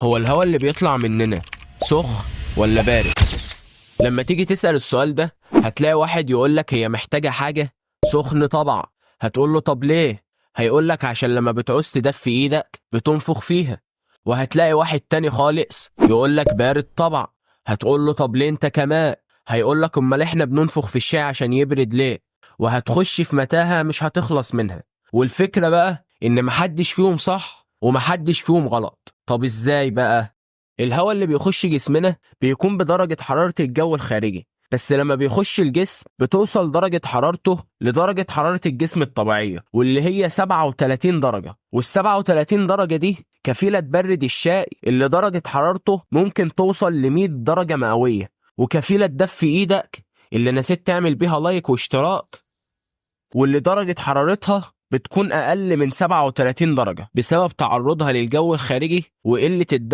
هو الهواء اللي بيطلع مننا سخن ولا بارد؟ لما تيجي تسأل السؤال ده هتلاقي واحد يقولك هي محتاجة حاجة سخن طبعا. هتقول له طب ليه؟ هيقولك عشان لما بتعوز تدفي ايدك بتنفخ فيها. وهتلاقي واحد تاني خالص يقولك بارد طبعا. هتقول له طب ليه انت كمان؟ هيقولك امال احنا بننفخ في الشاي عشان يبرد ليه؟ وهتخش في متاهة مش هتخلص منها. والفكرة بقى ان محدش فيهم صح ومحدش فيهم غلط. طب ازاي بقى؟ الهواء اللي بيخش جسمنا بيكون بدرجة حرارة الجو الخارجي، بس لما بيخش الجسم بتوصل درجة حرارته لدرجة حرارة الجسم الطبيعية واللي هي 37 درجة، وال 37 درجة دي كفيلة تبرد الشاي اللي درجة حرارته ممكن توصل ل 100 درجة مئوية، وكفيلة تدفي ايدك اللي نسيت تعمل بيها لايك واشتراك، واللي درجة حرارتها بتكون أقل من 37 درجة بسبب تعرضها للجو الخارجي وقلة الدفء.